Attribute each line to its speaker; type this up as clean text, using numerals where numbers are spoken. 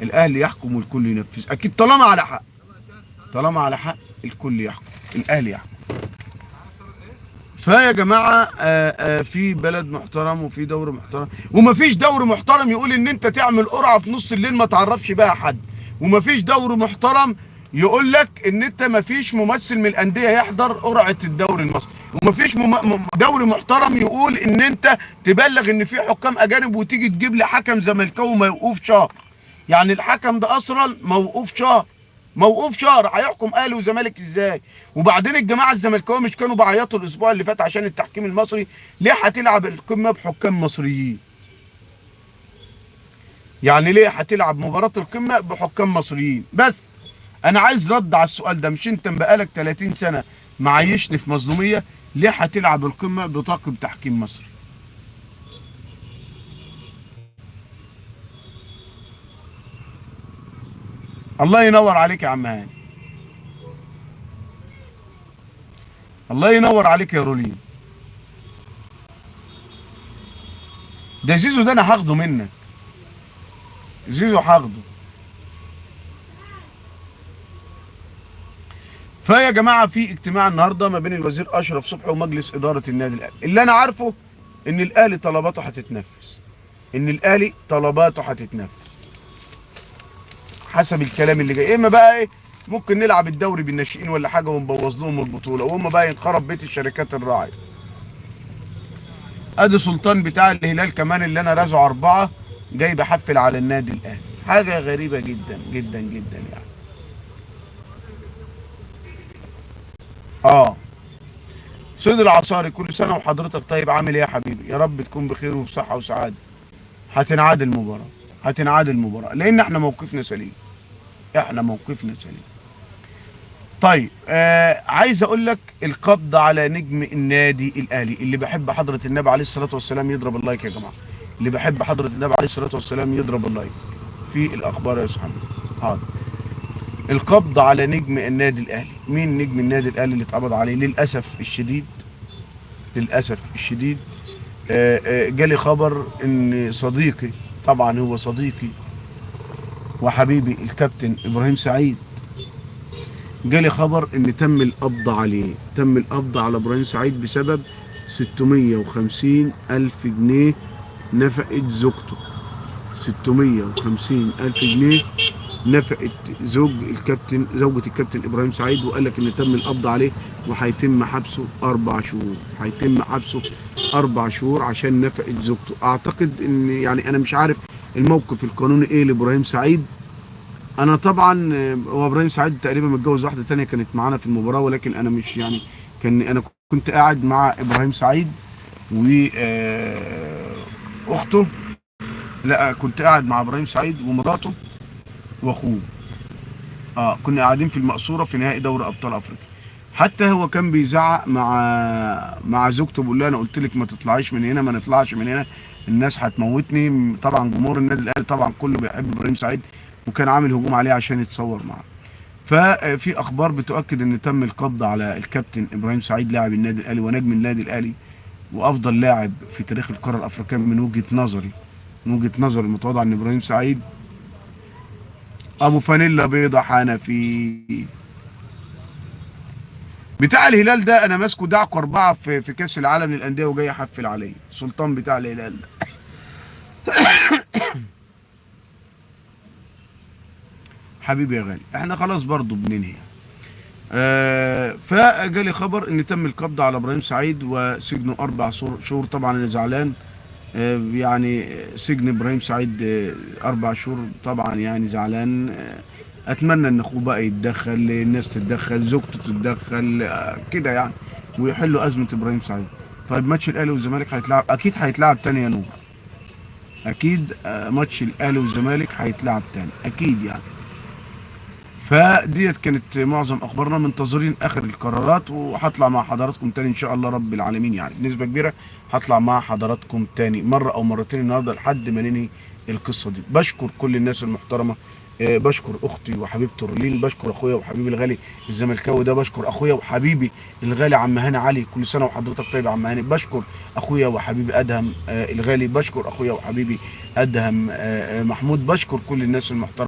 Speaker 1: الاهلي يحكم والكل ينفذ، اكيد طالما على حق، طالما على حق الكل يحكم، الاهلي يحكم. فيا جماعة في بلد محترم وفي دوري محترم، ومفيش دوري محترم يقول ان انت تعمل قرعه في نص الليل ما تعرفش بقى حد، ومفيش دوري محترم يقول لك ان انت مفيش ممثل من الاندية يحضر قرعه الدوري المصري، ومفيش دوري محترم يقول ان انت تبلغ ان في حكام اجانب وتيجي تجيب لي حكم زملكاوي موقوف شهر. يعني الحكم ده اصلا موقوف شهر، موقوف شهر، هيحكم اهلي وزمالك ازاي؟ وبعدين الجماعة الزملكاويه مش كانوا بيعيطوا الاسبوع اللي فات عشان التحكيم المصري؟ ليه هتلعب القمه بحكام مصريين؟ يعني ليه هتلعب مباراة القمه بحكام مصريين؟ بس انا عايز رد على السؤال ده. مش انت بقالك 30 سنة معيشني في مظلوميه، ليه هتلعب القمه بطاقم تحكيم مصري؟ الله ينور عليك يا عم هاني، الله ينور عليك يا رولين. ده زيزو ده انا هاخده منك، زيزو هاخده. فيا جماعة في اجتماع النهارده ما بين الوزير اشرف صبحي ومجلس ادارة النادي الاهلي. اللي انا عارفه ان الاهلي طلباته هتتنفذ، ان الاهلي طلباته هتتنفذ حسب الكلام اللي جاي. اما بقى ايه، ممكن نلعب الدوري بالناشئين ولا حاجة ونبوظ لهم البطولة، وهم بقى ينخرب بيت الشركات الراعيه. ادي سلطان بتاع الهلال كمان اللي انا رازعه 4 جاي بحفل على النادي الاهلي. حاجة غريبة جدا جدا جدا يعني. سيد العصاري، كل سنة وحضرتك طيب، عامل ايه يا حبيبي؟ يا رب تكون بخير وبصحه وسعادة. هتنعاد المباراة، هتنعاد المباراة، لان احنا موقفنا سليم، احنا موقفنا سليم. طيب عايز اقول لك القبض على نجم النادي الاهلي. اللي بحب حضره النبي عليه الصلاة والسلام يضرب ال like يا جماعة، اللي بحب حضره النبي عليه الصلاة والسلام يضرب ال like في الاخبار يا صاحبي. حاضر. القبض على نجم النادي الاهلي. مين نجم النادي الاهلي اللي اتقبض عليه؟ للاسف الشديد، للاسف الشديد جالي خبر ان صديقي، طبعا هو صديقي وحبيبي الكابتن ابراهيم سعيد، جالي خبر ان تم القبض عليه، تم القبض على ابراهيم سعيد بسبب 650 الف جنيه نفقة زوجته. 650 الف جنيه نفقة زوج الكابتن، زوجة الكابتن ابراهيم سعيد، وقال لك ان تم القبض عليه وهيتم حبسه 4 شهور، هيتم حبسه 4 شهور عشان نفقة زوجته. اعتقد ان يعني انا مش عارف الموقف القانوني ايه لابراهيم سعيد. انا طبعا هو ابراهيم سعيد تقريبا متجوز واحدة تانية كانت معانا في المباراة، ولكن انا مش يعني كان انا كنت قاعد مع ابراهيم سعيد و اخته، لا كنت قاعد مع ابراهيم سعيد ومراته واخوه. كنا قاعدين في المقصورة في نهائي دوري ابطال افريقيا. حتى هو كان بيزعق مع زوجته، بيقول لها انا قلت لك ما تطلعيش من هنا، ما نطلعش من هنا، الناس هتموتني. طبعا جمهور النادي الاهلي طبعا كله بيحب ابراهيم سعيد، وكان عامل هجوم عليه عشان يتصور معاه. ففي اخبار بتؤكد ان تم القبض على الكابتن ابراهيم سعيد لاعب النادي الاهلي ونجم النادي الاهلي وافضل لاعب في تاريخ الكره الافريقية من وجهه نظري، من وجهه نظري المتواضعة، ان ابراهيم سعيد ابو فانيلا بيضة حنفي بتاع الهلال ده انا ماسكه دعكه 4 في كاس العالم للاندية وجاي احفل عليه، سلطان بتاع الهلال ده. حبيبي يا غالي، احنا خلاص برضو بننهي. فجالي خبر ان تم القبض على ابراهيم سعيد وسجنه 4 شهور. طبعا انا زعلان، يعني سجن ابراهيم سعيد 4 شهور، طبعا يعني زعلان. اتمنى ان اخوه بقى يتدخل، الناس تتدخل، زوجته تتدخل، كده يعني، ويحلوا ازمة ابراهيم سعيد. طيب ماتش الاهلي والزمالك هيتلعب، اكيد هيتلعب تاني يا نور، اكيد ماتش الاهلي والزمالك هيتلعب تاني اكيد يعني. فديت كانت معظم اخبارنا، منتظرين اخر القرارات، وهطلع مع حضراتكم تاني ان شاء الله رب العالمين، يعني بنسبة كبيرة هطلع مع حضراتكم تاني مرة او مرتين النهارده لحد ما ننهي القصة دي. بشكر كل الناس المحترمة، بشكر اختي وحبيبتي رولين، بشكر اخويا وحبيبي الغالي الزملكاوي ده، بشكر اخويا وحبيبي الغالي عم هاني علي، كل سنة وحضرتك طيب يا عم هاني، بشكر اخويا وحبيبي ادهم الغالي، بشكر اخويا وحبيبي ادهم محمود، بشكر كل الناس المحترمة.